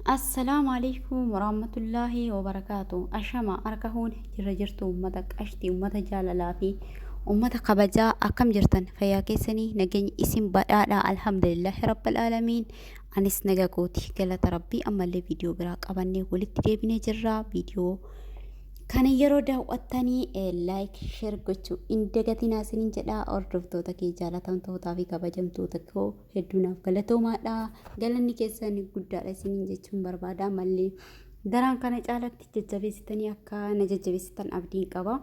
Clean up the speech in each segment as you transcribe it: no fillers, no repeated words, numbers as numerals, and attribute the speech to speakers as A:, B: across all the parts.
A: Assalaamu alaikum warahmatullaahi wabarakaatu. Ashama harka fuune jirra jirtu uummata qashtii, uummata jaalalaa fi uummata kabajaa, akkam jirtan? Fayyaa keessanii? Nageenya isin badhaadha? Alhamdulillaahi rabbil aalamiin. Anis naga kooti, galata rabbii. Ammallee viidiyoo biraa qabannee walitti deebinee jirra. Viidiyoo kana yeroo daawwattanii like, share gochuu hin dagatinaa isiniin jedha. Hordoftoota kee jaalatamtootaa fi kabajamtoota koo, hedduu naaf galatoomaadha. Galanni keessan guddaadha isiniin jechuun barbaada. Ammallee daraan kana caalatti jajjabeessitanii akka na jajjabeessitan abdiin qaba.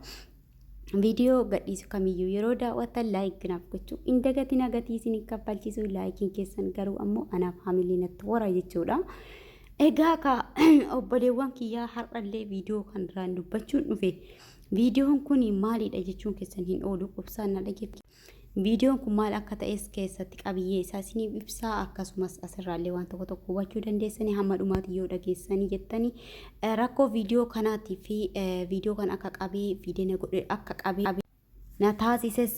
A: Viidiyoo gadhiisu kamiyyuu yeroo daawwattan like naaf gochuu hin dagatina. Gatii isin hin kaffalchiisu likeiin keessan, garuu ammoo anaaf hamilee natti hora jechuudha. Egaa ka obboleewwan kiyyaa, har'allee viidiyoo kan irraan dubbachuun dhufe. Viidiyoon kun maalidha jechuun keessan hin oolu, obsaan na dhageeffatu. Viidiyoon kun maal akka ta'es keessatti qabiyyee isaa isiniif ibsaa, akkasumas asirraallee waan tokko tokko hubachuu dandeessanii hamma dhumaatti yoo dhageessanii jettanii. Rakkoo viidiyoo kanaatii fi viidiyoo kan akka qabee viidiyoo godhe, akka qabee na taasises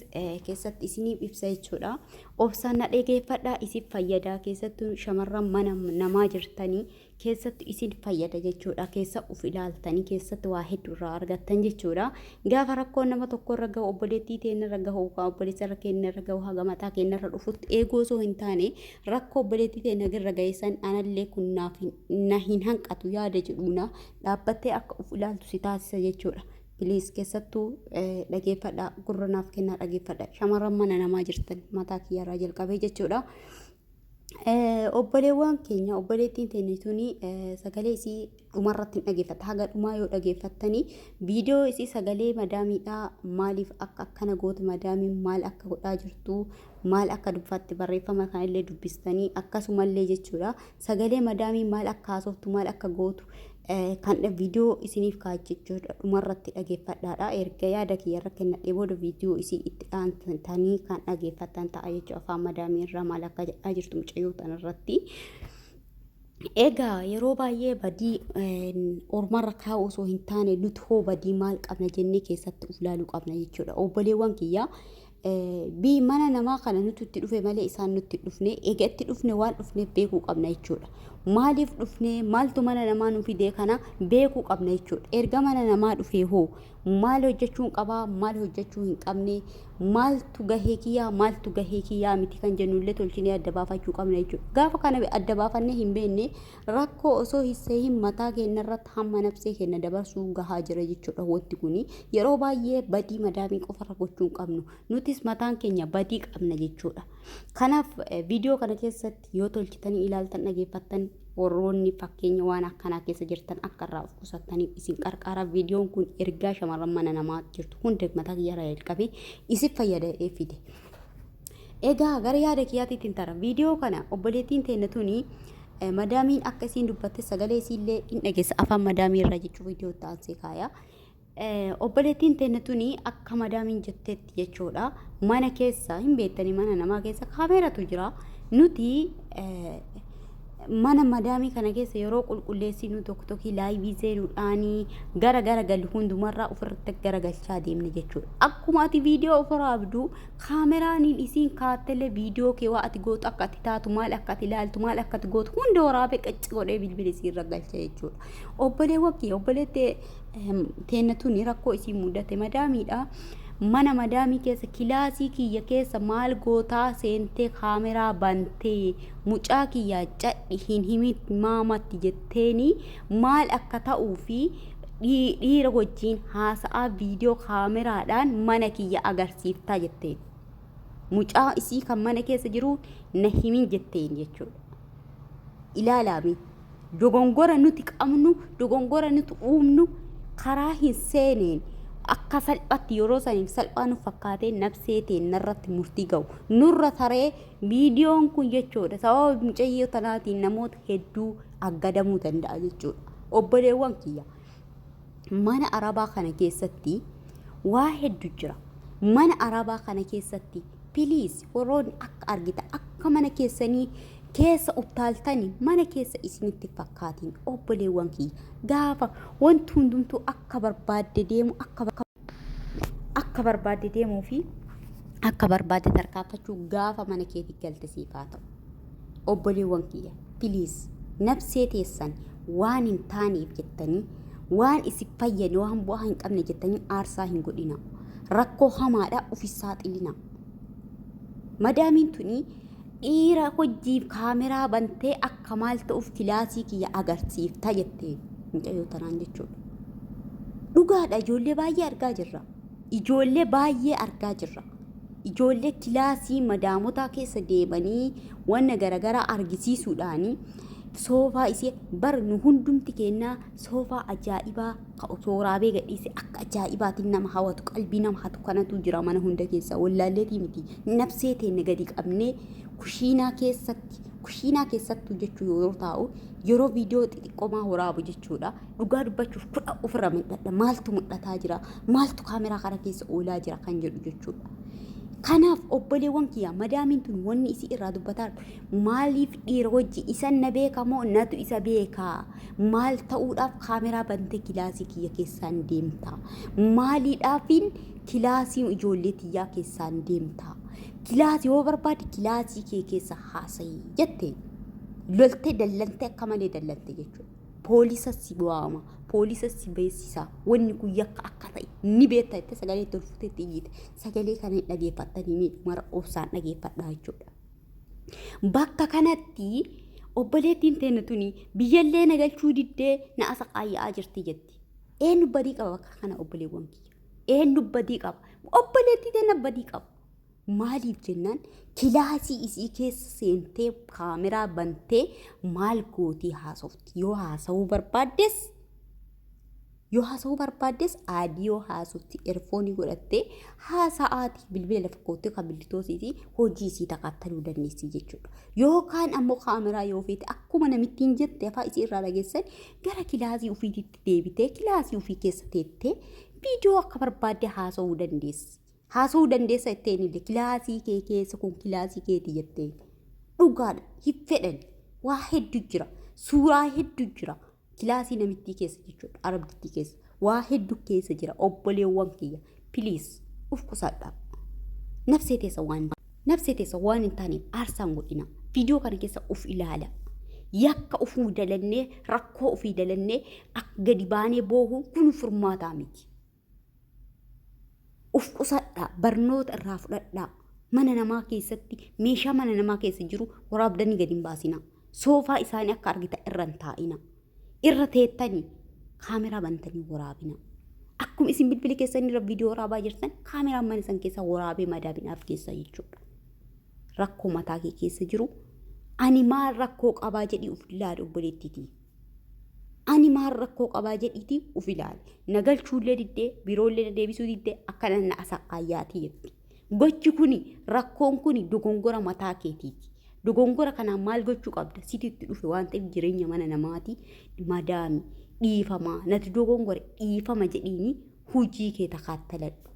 A: keessatti isiniif ibsa jechuudha. Obsaan na dhageeffadhaa, isin fayyada. Keessattuu shamarran mana namaa jirtanii keessattuu isin fayyada jechuudha. Keessa of ilaaltanii keessatti waa hedduu irraa argattan jechuudha. Gaafa rakkoon nama tokko irra gahu, obboleettii teenya irra gahu, obboleessa irra keenya irra gahu, haga mataa keenya irra dhufutti eeguu osoo hin taane, rakkoo obboleettii teenya irra gahe san anallee kun naaf na hin hanqatu yaada jedhuuna dhaabbattee akka of ilaaltu si taasisa jechuudha. Please, keessattuu dhageeffadha, gurra naaf kennaa dhageeffadha, shamarran mana namaa jirtan, mataa kiyyarraa jalqabee jechuudha. Obboleewwan keenya, obboleettiin teenya tuni sagalee isii dhumarratti hin dhageeffatta. Haga dhumaa yoo dhageeffattanii, viidiyoo isii sagalee madaamiidhaa, maaliif akka akkana goote, madaamiin maal akka godhaa jirtu, maal akka dubbatte, barreeffama kanallee dubbistanii akkasumallee jechuudha. Sagalee madaamii maal akka haasoftu, maal akka gootu kan viidiyoo isiniif kaa'e jechuudha. Dhumarratti dhageeffadhaadha. Erga yaada kiyyarra kennadhee booda viidiyoo isii itti aantanii kan dhageeffattan ta'a jechuudha. Afaan madaamii irraa maal akka jedhaa jirtu mucayyoo tanarratti. Egaa yeroo baay'ee badii ormarra kaa'u osoo hin taane, nuti hoo badii maal qabna jennee keessatti of ilaaluu qabna jechuudha. Obboleewwan kiyyaa, bii mana namaa kana nuti itti dhufe malee isaan nutti hin dhufne. Egaa itti dhufne, waan dhufneef beekuu qabna jechuudha. Maaliif dhufne, maaltu mana namaa nu fide, kana beekuu qabna jechuudha. Erga mana namaa dhufee hoo maal hojjechuun qabaa, maal hojjechuu hin qabne, maaltu gahee kiyyaa, maaltu gahee kiyyaa miti kan jennullee tolchinee adda baafachuu qabna jechuudha. Gaafa kana adda baafannee hin beekne, rakkoo osoo hin seehin mataa keenya irratti hamma nafsee keenya dabarsuu gahaa jira jechuudha. Wanti kuni yeroo baay'ee badii madaamii qofarra gochuu hin qabnu, nutis mataan keenya badii qabna jechuudha. Kanaaf viidiyoo kana keessatti yoo tolchitanii ilaaltan, dhageeffattan, warroonni fakkeenya waan akkanaa keessa jirtan akka irraa of qusattaniif isin qarqaara. Viidiyoon kun ergaa shamarran mana namaa jirtu hunda, mataa kiyyarraa jalqabee isin fayyada jedhee fide. Egaa gara yaada kiyyaatiitti tara. Viidiyoo kana obboleettiin teenya tuni madaamiin akka isiin dubbatte sagalee isiillee hin dhageessa afaan madaamii irraa jechuu viidiyoo itti aansee kaaya. Obboleettiin teenya tuni akka madaamiin jetteetti jechuudha. Mana keessa hin beektanii, mana namaa keessa kaameeratu jira. Nuti mana madaamii kana keessa yeroo qulqulleessinu tokko tokko live seenuudhaanii gara gara gallu hundumarraa ofirratti garagalchaa deemne jechuudha. Akkuma ati viidiyoo ofirraa abduu kaameraaniin isiin kaattellee, viidiyoo kee, waa ati gootu, akka ati taatu, maal akka ati ilaaltu, maal akka ati gootu hunda waraabee qacci godhee bilbila isiirra galcha jechuudha. Obboleewwan kiyya, obboleettee teenna tuni rakkoo isii mudate madaamiidha. Mana madaamii keessa, kilaasii kiyya keessa maal gootaa seentee kaameraa bantee, mucaa kiyyaa cadhi hin himin maamatti jetteeni, maal akka ta'uu fi dhiira wajjiin haasa'aa viidiyoo kaameraadhaan mana kiyya agarsiiftaa jetteen. Mucaa isii kan mana keessa jiru na himin jetteen jechuudha. Ilaalaami. Dogongora nuti qabnu, dogongora nuti uumnu, karaa hin seeneen akka salphatti yeroo saniif salphaa nu fakkaatee nafsee teennarratti murtii ga'u. Nurra taree viidiyoon kun jechuudha. Sababa mucayyoo tanaatiin namoota hedduu aggadamuu danda'a jechuudha. Obboleewwan kiyya, mana arabaa kana keessatti waa hedduu jira. Mana arabaa kana keessatti, please, warroonni akka argita akka mana keessanii keessa uttaaltani mana keessa isinitti fakkaatiin, obboleewwan kiyya, gaafa wanti hundumtuu akka barbaadde deemu, akka barbaadde deemuu fi akka barbaadde tarkaanfachuu gaafa mana keetii galte siif haa ta'u. Obboleewwan kiyya, please. Nafsee teessan waan hin taaneef jettanii waan isin fayyade waan bu'aa hin qabne jettanii aarsaa hin godhina. Rakkoo hamaadha ufi saaxilina. Madaamiin tuni dhiira hojiif kaameraa bantee akka maal ta'uuf kilaasii kiyya agarsiifta jettee mucayyoo tanaan jechuudha. Dhugaadha ijoollee baay'ee argaa jirra. Ijoollee baay'ee argaa jirra. Ijoollee kilaasii madaamotaa keessa deemanii wanna garaagaraa argisiisuudhaani soofaa isii bar nu hundumti kennaa soofaa ajaa'ibaa ka osoo waraabee gadhiise akka ajaa'ibaatiin nama hawatu qalbii nama hatu kanatu jira mana hunda keessa wallaalleetii miti nafsee teenne gadi qabnee kushiinaa keessatti kushiinaa keessattuu jechuu yeroo taa'u yeroo viidiyoo xixiqqoomaa waraabu jechuudha dhugaa dubbachuuf kudha ofirra mul'adha maaltu mul'ataa jira maaltu kaameraa kana keessa oolaa jira kan jedhu jechuudha. Kanaaf obboleewwan kiyya madaamiin tun wanni isii irraa dubbataa maaliif dhiira wajji isan na beeka moo natu isa beekaa maal ta'uudhaaf kaameraa bantee kilaasii kiyya keessaan deemta maaliidhaafiin kilaasii ijoollee tiyyaa keessaan deemta kilaasii yoo barbaade kilaasii kee keessa haasayi jette loltee dallantee akka malee dallante jechuudha. Poolisa si waama poolisa si beeksisa wanni kun yakka akka ta'e ni beekta jettee sagalee itti ol fuutee itti iyyite sagalee kana hin dhageeffattanii mee mara obsaan dhageeffadhaa jechuudha. Bakka kanatti obboleettiin teenya tuni biyyallee na galchuu diddee na asaqaayya'aa jirti jetti. Eenyu badii qaba bakka kana obboleewwan kiyya? Eenyu badii qaba? Obboleettii teenya badii qaba. Maaliif jennaan kilaasii isii keessa seentee kaameraa bantee maal gootii haasofti? Yoo haasa'uu barbaaddes yoo haasa'uu barbaaddes aadiyoo haasofti erfoonii godhattee haasa'aati bilbila lafa koottee kan bilbitoosiitii hojii isii takkaattaluu dandeessi jechuudha. Yookaan ammoo kaameraa yoo feete akkuma namittiin jette afaan isii irraa dhageessan gara kilaasii ofiititti deebitee kilaasii ofii keessa teettee viidiyoo akka barbaadde haasa'uu dandeessi. Haasa'uu dandeessa jetteen illee kilaasii kee keessa kun kilaasii keeti jetteen. Dhugaadha hin fedhan waa hedduu jira suuraa hedduu jira kilaasii namittii keessa jechuudha arabdittii keessa waa hedduu keessa jira obboleewwan kiyya piliis uf qusadhaa. Nafsee teessa waan nafsee teessa waan hin taaneef aarsaan godhina viidiyoo kana keessa uf ilaala. Yakka ofuu dalannee rakkoo ofii dalannee akka gadi baanee boohuun kun furmaataa miti. Uf qusadhaa barnoota irraa fudhadhaa mana namaa keessatti meeshaa mana namaa keessa jiru waraabdanii gadi hin baasinaa. Soofaa isaanii akka argitan irra hin taa'ina. Irra teettanii kaameraa bantanii waraabina. Akkuma isin bilbila keessan irra viidiyoo waraabaa jirtan kaameraan mana san keessa waraabee madaaminaaf keessa jechuudha. Rakkoo mataa kee keessa jiru ani maal rakkoo qabaa jedhii uf ilaali obboleettiitii. Ani maal rakkoo qabaa jedhiitii uf ilaali. Na galchuullee diddee biroollee na deebisuu diddee akkana na asaqqaayyaatii jetti. Gochi kuni rakkoon kuni dogongora mataa keetiiti. Dogongora kanaan maal gochuu qabda? Situ itti dhufe waan ta'eef jireenya mana namaati madaami dhiifamaa nati dogongore dhiifama jedhiini hojii kee takaattaladhu.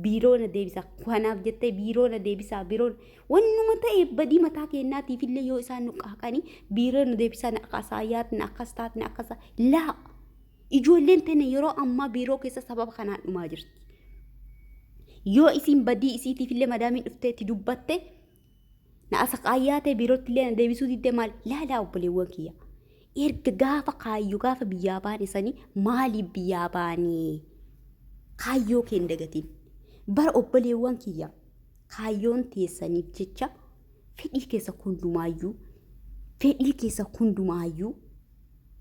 A: Biiroo na deebisaa kanaaf jettee biiroo na deebisaa biiroo wannuma ta'e badii mataa keenyaatiif illee yoo isaan nu qaaqanii biiroo na deebisaa na akkasaa yaadna na akkas taate na akkas laa ijoolleen teenya yeroo ammaa biiroo keessa sababa kanaan dhumaa jirti. Yoo isiin badii isiitiif illee madaamiin dhuftee itti dubbatte na asaqaayyaa ta'e biirootti illee na deebisuu diddee maal laalaa obboleewwan kiyya. Erga gaafa kaayyoo gaafa biyyaa baane sanii maaliif biyyaa baanee kaayyoo kee hin dagatin. Bara obboleewwan kiyya kaayyoon teessaniif jecha fedhii keessa hundumaayyuu fedhii keessa hundumaayyuu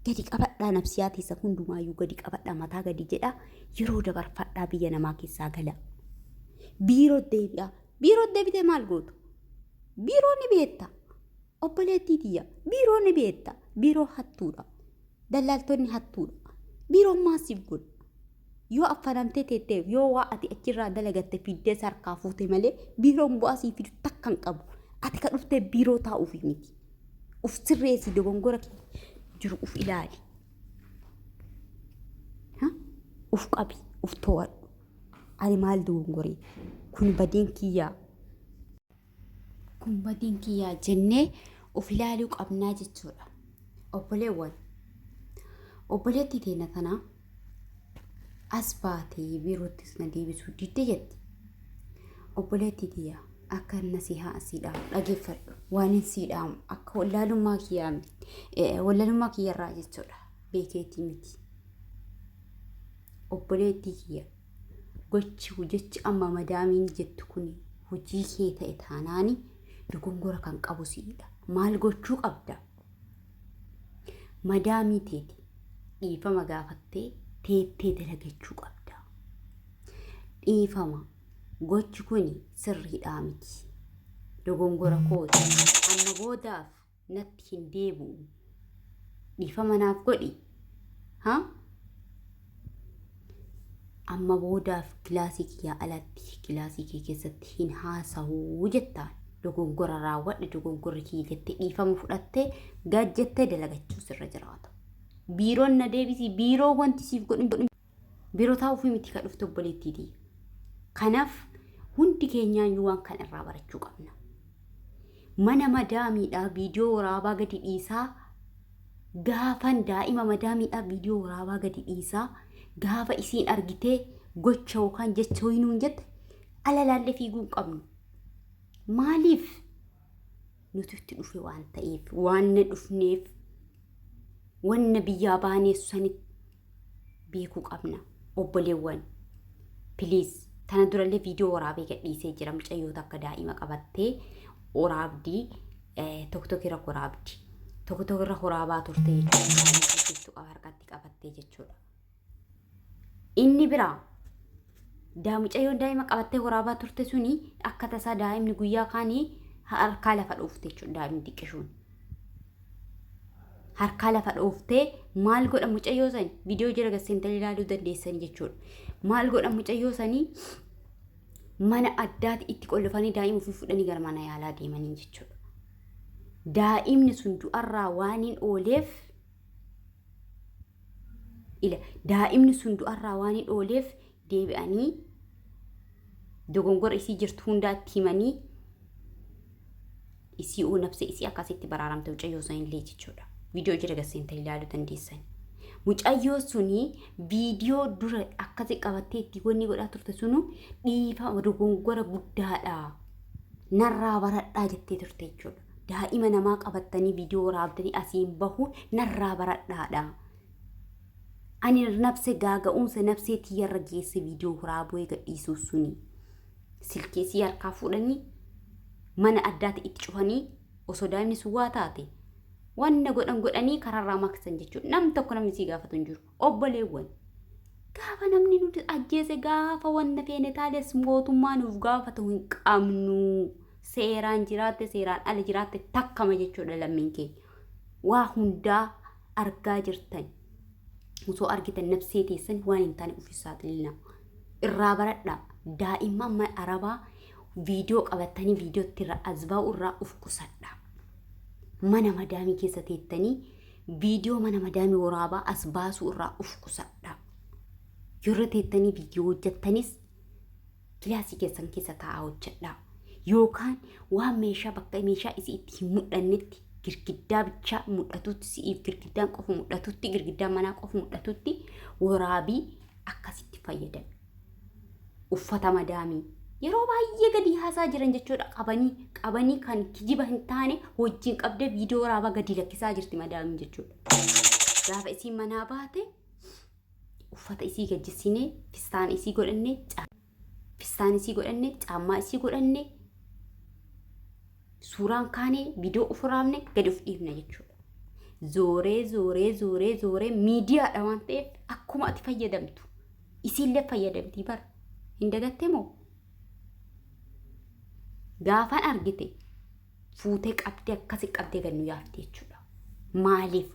A: gadi qabadhaa nafsiyaa teessa hundumaayyuu gadi qabadhaa mataa gadi jedhaa yeroo dabarfadhaa biyya namaa keessaa gala. Biiroo deebi'aa. Biiroo deebitee maal gootu? Biiroo ni beekta. Obboleettii tiyya biiroo ni beekta. Biiroo hattuudha. Dallaaltonni hattuudha. Biiroon maal siif godha? Yoo affanamtee teettee yoo waa ati achirraa dalagatte fiddee sarkaa fuute malee biiroon bu'aa sii fidu takka hin qabu. Ati ka dhuftee biiroo taa'uufi miti. Uf sirreessi dogongora kee jiru uf ilaali. Uf qabi, uf to'adhu. Ani maal dogongoree? Kun badiin kiyyaa. Kun badiin kiyyaa jennee of ilaaluu qabnaa jechuudha. Obboleewwan. Obboleettii teenya tanaa as baatee biiroottis na deebisuu didde jetti. Obboleettii tiyya. Akka nasihaa sii dhaamu dhageeffadhu. Waan hin sii dhaamu akka wallaalummaa kiyyaa wallaalummaa kiyyarraa jechuudha. Beekeetii miti. Obboleettii kiyya gochi jechi amma madaamiin jettu kun hojii kee ta'e taanaani dogongora kan qabu siidha. Maal gochuu qabda? Madaamii teeti dhiifama gaafattee teettee dalagachuu qabda. Dhiifama gochi kun sirriidhaa miti. Dogongora kooti. Amma boodaaf natti hin deebi'u. Dhiifama naaf godhi. Ha? Amma boodaaf kilaasii kiyyaa alatti kilaasii kee keessatti hin haasa'uu jettaan. Dogongora raawwadhe dogongorri kiyya jettee dhiifama fudhattee gad jettee dalagachuu sirra jiraata. Biiroon na deebisii biiroo wanti siif godhu biiroo taa'uufii miti ka dhufte obboleettiitii. Kanaaf hundi keenyaayyuu waan kana irraa barachuu qabna. Mana madaamiidhaa viidiyoo waraabaa gadi dhiisaa gaafan daa'ima madaamiidhaa viidiyoo waraabaa gadi dhiisaa gaafa isiin argitee gocha yookaan jecha wayii nuun jette ala laallee fiiguu hin qabnu. Maaliif nuti itti dhufe waan ta'eef waan na dhufneef wanna biyyaa baanee sanitti beekuu qabna obboleewwan. Please tana durallee viidiyoo waraabee gadhiisee jira mucayyoo takka daa'ima qabattee waraabdii tokko tokko irra waraabdi tokko tokko irra waraabaa turte jechuudha daa'ima guddiftu qaba harkatti qabattee jechuudha. Inni biraa mucayyoon daa'ima qabattee waraabaa turte suni akka tasaa daa'imni guyyaa kaanii harkaa lafa dhoofte jechuudha daa'imni xiqqishuun. Harkaa lafa dhooftee maal godha mucayyoo sani viidiyoo jira gad seentanii ilaaluu dandeessan jechuudha. Maal godha mucayyoo sanii mana addaati itti qollofanii daa'ima ofii fudhanii gara mana yaalaa deemanii jechuudha. Daa'imni sun du'arraa waan hin ooleef ila daa'imni sun du'arraa waan hin ooleef deebi'anii dogongora isii jirtu hundaatti himanii isii uu nafse isii akkasitti baraaramte mucayyoo sun illee jechuudha. Viidiyoo jira gad seentanii ilaaluu dandeessan. Mucayyoo suni viidiyoo dura akkasi qabattee itti wanni godhaa turte sunu dhiifa dogongora guddaadha. Narraa baradhaa jettee turte jechuudha. Daa'ima namaa qabattanii viidiyoo waraabdanii asiin bahu narraa baradhaadha. Ani nafse gaaga'umsa nafsee tiyyarra geesse viidiyoo waraabuu gadhiisuu suni. Silkii isii harkaa fuudhanii mana addaati itti cufanii osoo daa'imni sun waa taate wanna godhan godhanii kararraa maqsan jechuudha. Nam tokko namni sii gaafatu hin jiru. Obboleewwan gaafa namni nuti ajjeese gaafa wanna feene taales mootummaa nuuf gaafatu hin qabnu. Seeraan jiraatte seeraan ala jiraatte takkama jechuudha lammiin keenya. Waa hundaa argaa jirtan. Osoo argitan nafsee teessan waan hin taane ofi saaxilina. Irraa baradhaa. Daa'imman mana arabaa viidiyoo qabattanii viidiyootti irra as ba'u irraa of qusadhaa. Mana madaamii keessa teettanii viidiyoo mana madaamii waraabaa as baasuu irraa of qusadhaa. Yeroo teettanii viidiyoo hojjettanis kilaasii keessan keessa taa'aa hojjedhaa. Yookaan waan meeshaa bakka meeshaa isii itti hin mul'annetti girgiddaa bichaa mul'atutti si'iif girgiddaan qofa mul'atutti girgiddaan manaa qofa mul'atutti waraabii akkasitti fayyadami. Uffata madaamii yeroo baay'ee gadi haasaa jiran jechuudha qabanii qabanii kan kijiba hin taane wajjin qabdee viidiyoo waraabaa gadi lakkisaa jirti madaamiin jechuudha. Gaafa isiin manaa baate uffata isii gajjissinee fistaan isii godhannee fistaan isii godhanne caammaa isii godhanne suuraan kaanee viidiyoo of waraabne gadi of dhiifna jechuudha. Zooree zooree zooree zooree miidiyaadha waan ta'eef akkuma ati fayyadamtu isiillee fayyadamtii bara hin dagatte moo gaafan argite fuutee qabdee akkasi qabdee gad nu yaafte jechuudha. Maaliif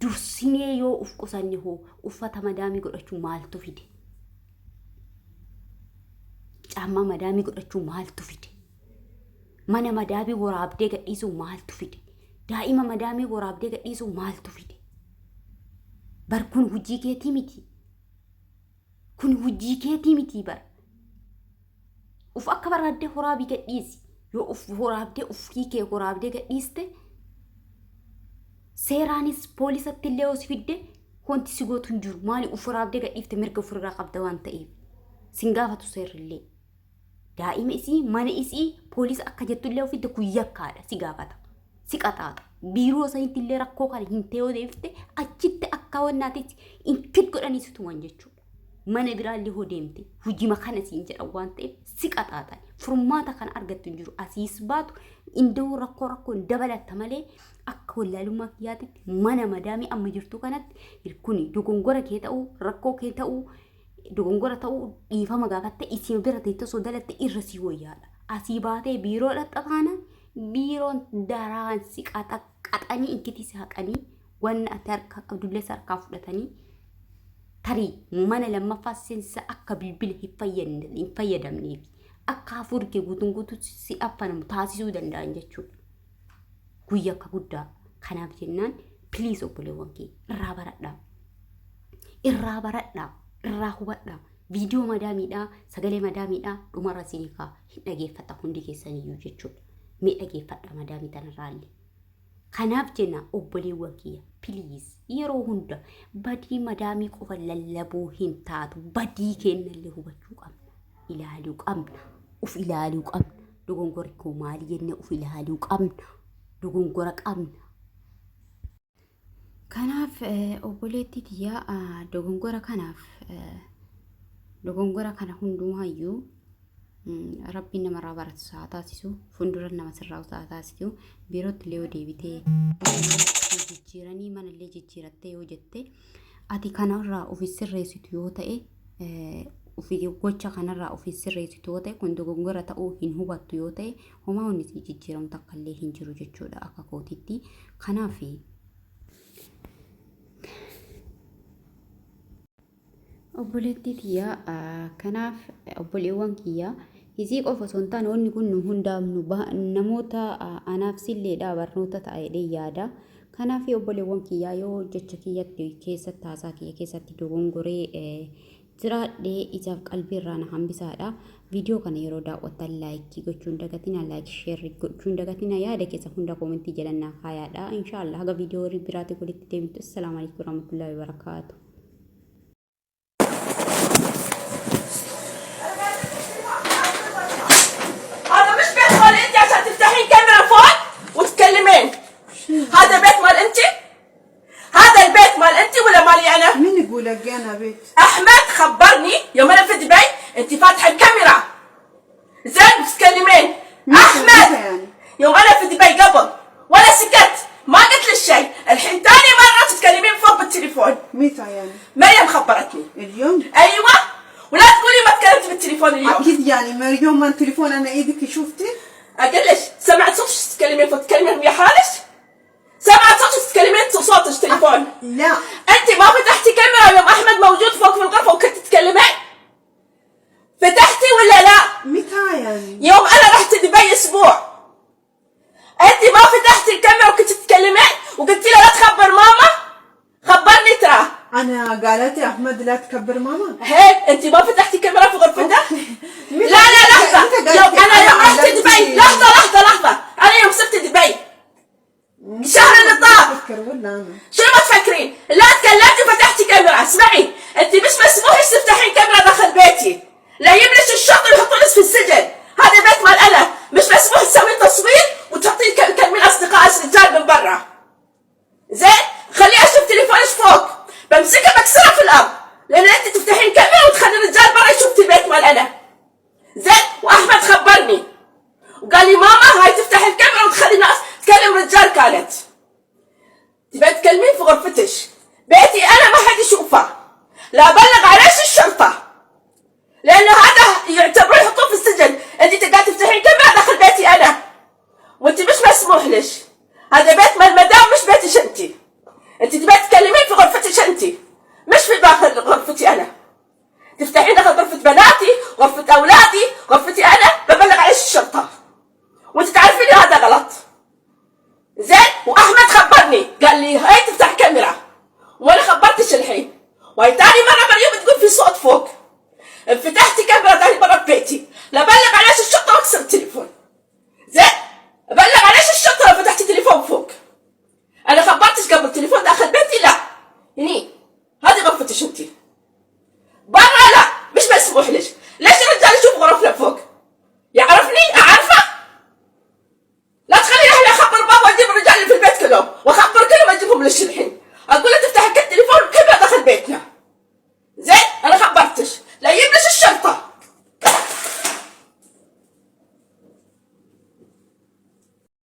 A: dursinee yoo uf qusanne hoo uffata madaamii godhachuu maaltu fide? Caammaa madaamii godhachuu maaltu fide? Mana madaamii waraabdee gadhiisuu maaltu fide? Daa'ima madaamii waraabdee gadhiisuu maaltu fide? Bar kun hojii keetii miti. Kun hojii keetii miti bar. Uf akka baraaddee horaabii gadhiisi. Yoo uf horaabdee ufii kee horaabdee gadhiiste seeraanis poolisatti illee yoo si fidde wanti si gootu hin jiru. Maali uf horaabdee gadhiifte mirga ofirraa qabda waan ta'eef. Sin gaafatu seerrillee. Daa'ima isii mana isii Poolisa akka jettullee ofitti kun yakkaadha si gaafata. Si qaxaaxa. Biiroo sanitti illee rakkoo kana hin ta'e yoo deebifte achitti akka wannaatitti inkit godhanii si tuman jechuudha. Mana biraallee hoo deemte hujima kana siin jedhan waan ta'eef si qaxaaxan. Furmaata kana argattu hin jiru. Asiis baatu inda'uu rakkoo rakkoon dabalatta malee akka wallaalummaa kiyyaatitti mana madaamii amma jirtu kanatti kuni dogongora kee ta'uu rakkoo kee ta'uu dogongora ta'uu dhiifama gaafatte isin bira teessee osoo dalatte irra sii wayyaadha. Asii baatee biiroo dhaqxa taanaan biiroon daraan si qaxanii inkitii si haqanii wanna ati harkaa qabdullee si harkaa fudhatanii tarii mana lammaffaa seensa akka bilbila hin fayyadamneef akka hafuurri kee guutuun guutuutti si affanamu taasisuu danda'an jechuudha. Guyya akka guddaa kanaaf jennaan piliis obboleewwan kee irraa baradhaa. Irraa baradhaa. Irraa hubadhaa. Viidiyoo madaamiidhaa sagalee madaamiidhaa dhumarra isinii kaa hin dhageeffata hundi keessaniyyuu jechuudha. Mee dhageeffadha madaamii tanarraallee. Kanaaf jenna obboleewwan kiyya piliis yeroo hunda badii madaamii qofa lallabuu hin taatu badii kennallee hubachuu qabna ilaaluu qabna uf ilaaluu qabna dogongorri koo maali jennee uf ilaaluu qabna dogongora qabna. Kanaaf obboleettii tiyya dogongora kanaaf dogongora kana hundumaayyuu Rabbiin namarraa baratu haa taasisu fuuldura nama sirraa haa taasisu biirootti illee yoo deebitee jijjiiranii mana illee jijjiirattee yoo jette ati kanarraa ofi sirreessitu yoo ta'e ofi gocha kanarraa ofi sirreessitu yoo ta'e kun dogongora ta'uu hin hubattu yoo ta'e homaa wanni si jijjiiramu takka illee hin jiru jechuudha akka kootitti kanaaf. Obboleettii tiyya kanaaf obboleewwan kiyya isii qofa osoo hin taane wanni kun nu hundaaf nu namoota anaaf silleedha barnoota ta'a jedhee yaada. Kanaaf obboleewwan kiyyaa yoo jecha kiyyatti keessatti haasaa kiyya keessatti dogongoree jiraadhe ijaaf qalbii irraa na hambisaadha. Viidiyoo kana yeroo daawwattan laayikii gochuu hin dagatina laayik sheerri gochuu hin dagatina yaada keessa hunda koomentii jalannaa kaayaadha. Inshaallah haga viidiyoo biraatti walitti deemtu. Assalaamu alaikum warahmatullahi wabarakaatu.
B: هذا مش بيت مال انت عشان تفتحين كاميرا فوق وتكلمين. هذا بيت مال انت؟ هذا البيت مال انت ولا مالي انا؟
C: مين يقول لك انا بيت؟
B: احمد خبرني يوم انا في دبي انت فاتحه الكاميرا زين بتتكلمين.
C: متى
B: احمد
C: يعني؟
B: يوم انا في دبي قبل ولا سكت ما قلت لك شيء، الحين ثاني مره تتكلمين فوق بالتليفون.
C: متى يعني؟
B: مريم خبرتني.
C: اليوم؟
B: ايوه ولا تقولي ما تكلمت بالتليفون اليوم.
C: اكيد يعني ما اليوم ما التليفون انا ايدك شفتي؟
B: اقول لك سمعت صوتك تتكلمين فوق، تتكلمين ويا حالك؟ سمعت صوتك تتكلمين صوتك تليفون.
C: لا
B: انت ما فتحتي كاميرا يوم احمد موجود فوق في الغرفه وكنت تتكلمين؟ فتحتي ولا لا؟
C: متى يعني؟
B: يوم انا رحت دبي اسبوع انت ما فتحتي الكاميرا وكنت تتكلمين وقلتي له لا تخبر ماما؟ خبرني ترى.
C: انا قالت لي احمد لا تكبر ماما.
B: هي انت ما فتحتي كاميرا في غرفته؟ لا لا لحظه،
C: متى
B: يوم
C: قالت لي؟
B: انا يوم رحت
C: علمتي-
B: دبي، لحظه لحظه لحظه، انا يوم سبت دبي الشهر اللي طاف.
C: افكر ولا انا؟
B: شنو ما تفكرين؟ لا تكلمتي وفتحتي كاميرا، اسمعي انت مش مسموح لك تفتحين كاميرا داخل بيتي، لا يملش الشرطه ويحطونك في السجن، هذا بيت مال انا، مش مسموح تسوين تصوير وتحطين تكلمين اصدقائك رجال من برا. زين؟ خليني اشوف تليفونك فوق، بمسكه بكسره في الارض، لان انت تفتحين كاميرا وتخلي الرجال برا يشوف البيت مال انا. زين؟ واحمد خبرني وقال لي ماما هاي تفتح الكاميرا وتخلي الناس تكلم رجال كانت. تبي تكلمين في غرفتك، بيتي انا ما حد يشوفه، لا بلغ عليش الشرطه، لانه هذا يعتبرون يحطوه في السجن، انت قاعده تفتحين كاميرا داخل بيتي انا، وانت مش مسموح لك، هذا بيت مال مدام مش بيتك انت، انت تبي تكلمين في غرفتك انت، مش في داخل غرفتي انا، تفتحين داخل غرفه بناتي، غرفه اولادي، غرفتي انا، ببلغ عليش الشرطه، وانت تعرفين هذا غلط. زين؟ واحمد خبرني قال لي هاي تفتح كاميرا وانا خبرتش الحين، وهي ثاني مره مريم تقول في صوت فوق، فتحتي كاميرا ثاني مره في بيتي، لا بلغ عليش الشرطه واكسر التليفون. زين؟ بلغ عليش الشرطه لو فتحتي تليفون فوق. انا خبرتش قبل التليفون داخل بيتي لا، هني هذه غرفتك انت. برا لا مش مسموح لك، ليش الرجال يشوف غرفنا فوق؟ يعرفني؟ اعرفه؟ اقول لها تفتح الكاميرا.